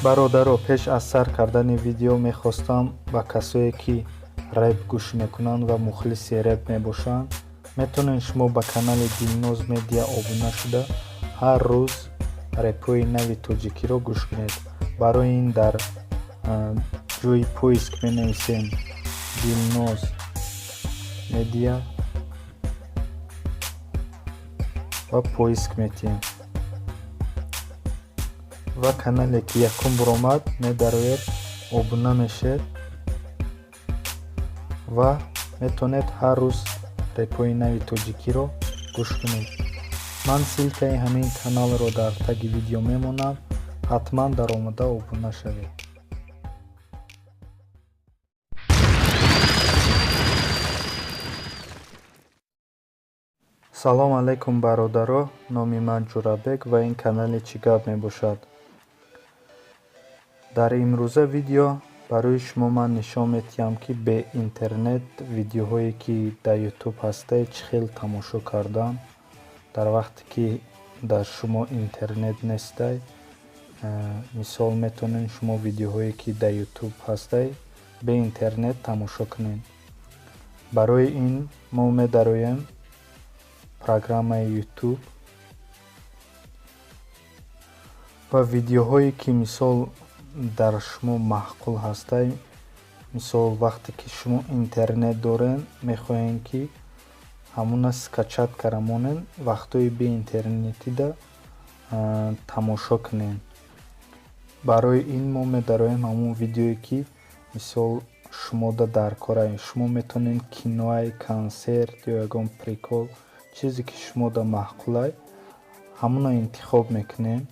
Бародаро, пеш аз сар кардани видео мехостам ба касое, ки реп гӯш мекунанд ва мухлиси реп мебошанд, метавонед шумо ба канали Дилноз Медиа обуна шуда, ҳар рӯз репҳои нави тоҷикиро гӯш кунед. Барои ин дар ҷои поиск менависем Дилноз Медиа ва поиск метиҳем ва канале, ки якум буромад, медароед, обуна мешед ва метавонед ҳар рӯз репҳои нави тоҷикиро гӯш кунед. Ман ссылкаи ҳамин каналро дар таги видео мемонам, ҳатман даромада обуна шавед. Салом алайкум, бародаро! Номи ман Ҷурабек ва ин канали «Чӣ гап» мебошад. Дар имрӯза видео барои шумо ман нишон медиҳам, ки бе интернет видеоҳое, ки дар Ютуб ҳастае, чӣ хел тамошо кардан. Дар вақте ки дар шумо интернет нестай, мисол, метавонед шумо видеоҳое, ки дар Ютуб ҳастай, бе интернет тамошо кунед. Барои ин мо медароем программаи Ютуб ва видеоҳое, ки, мисол, дар шумо маъқул ҳастай, мисол, вақте ки шумо интернет дорен, мехоҳем, ки ҳамуна скачать кара монен, вақтҳои беинтернетида тамошо кунем. Барои ин мо медароем ҳамун видеое, ки, мисол, шумода дар корае. Шумо метавонед киноай, консерт ё ягон прикол, чизе, ки шумода маъқулай, ҳамуна интихоб мекунем.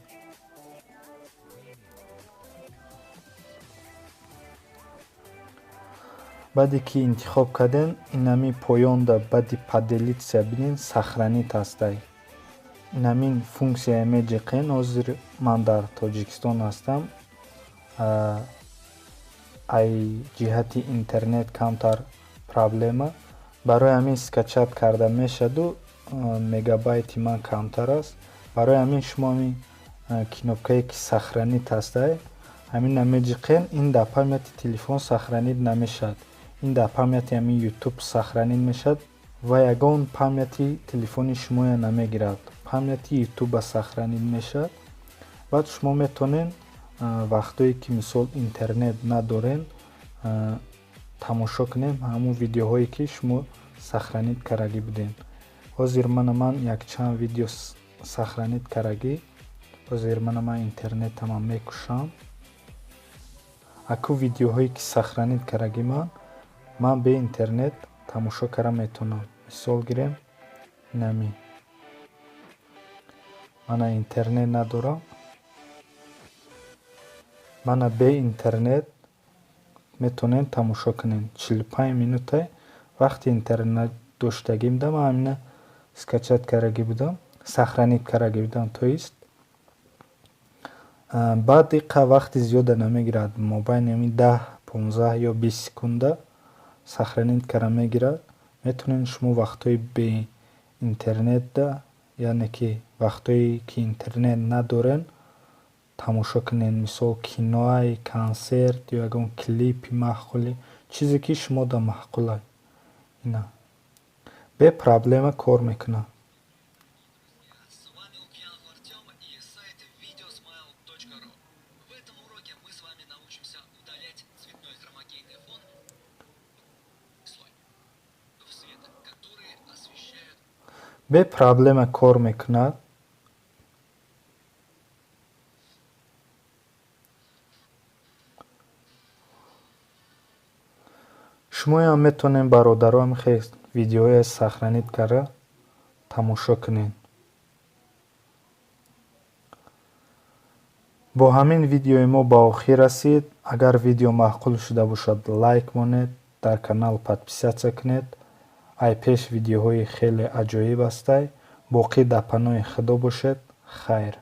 Баъде ки интихоб кардем, инами поёнда баъди «Поделиться» бинед, «Сохранить» ҳастай. Инамин функсияе меҷиқен. Ҳозир ман дар Тоҷикистон ҳастам, ай ҷиҳати интернет камтар проблема, барои ҳамин скачать карда мешаду мегабайти ман камтар аст. Барои ҳамин шумо ҳамин кнопкае, ки «Сохранить» ҳастай, ҳамина меҷиқен. Ин дар памяти телефон сохранить намешавад, ин дар памяти ҳамин Ютуб сохранить мешавад ва ягон памяти телефони шумоя намегирад, памяти Ютуба сохранить мешавад. Баъд шумо метавонед вақтое, ки, мисол, интернет надорен, тамошо кунем ҳамун видеоҳое, ки шумо сохранить кардагӣ будем. Ҳозир мана ман якчанд видео сохранить кардагӣ. Ҳозир мана ман интернетама мекушам. Аку видеоҳое, ки сохранить кардагӣ, ман бе интернет тамошо карда метавонам. Мисол гирем, инами мана интернет надорам, мана бе интернет метавонем тамошо кунем. 45 минута вақти интернет доштагӣ будам, ман ҳамина скачать кардагӣ будам, сохранить кардагӣ будам, то есть баъд иқа вақти зиёда намегирад, мобайни ҳамин 10, 15 ё 20 секунда сохранить карда мегирад. Метавонед шумо вақтҳои беинтернетда, яъне ки вақтҳое, ки интернет надорен, тамошо кунед, мисол, киноай, консерт ё ягон клипи маъқулӣ, чизе, ки шумода маъқулай. Ина бе проблема кор мекунад. С вами Лукьянов Артем и сайт videosmile.ru. В этом уроке мы с вами научимся удалять цветной хромакейный фон слой света, которые освещают Бе проблема кор мекунад. Шумоям метавонед, бародаро, ҳамихел видеоҳое сохранить карда тамошо кунед. Бо ҳамин видеои мо ба охир расид. Агар видео маъқул шуда бошад, лайк монед, дар канал подписаться кунед. Ай пеш видеоҳои хеле аҷоиб ҳастай. Боқӣ дар паноҳи Худо бошед. Хайр.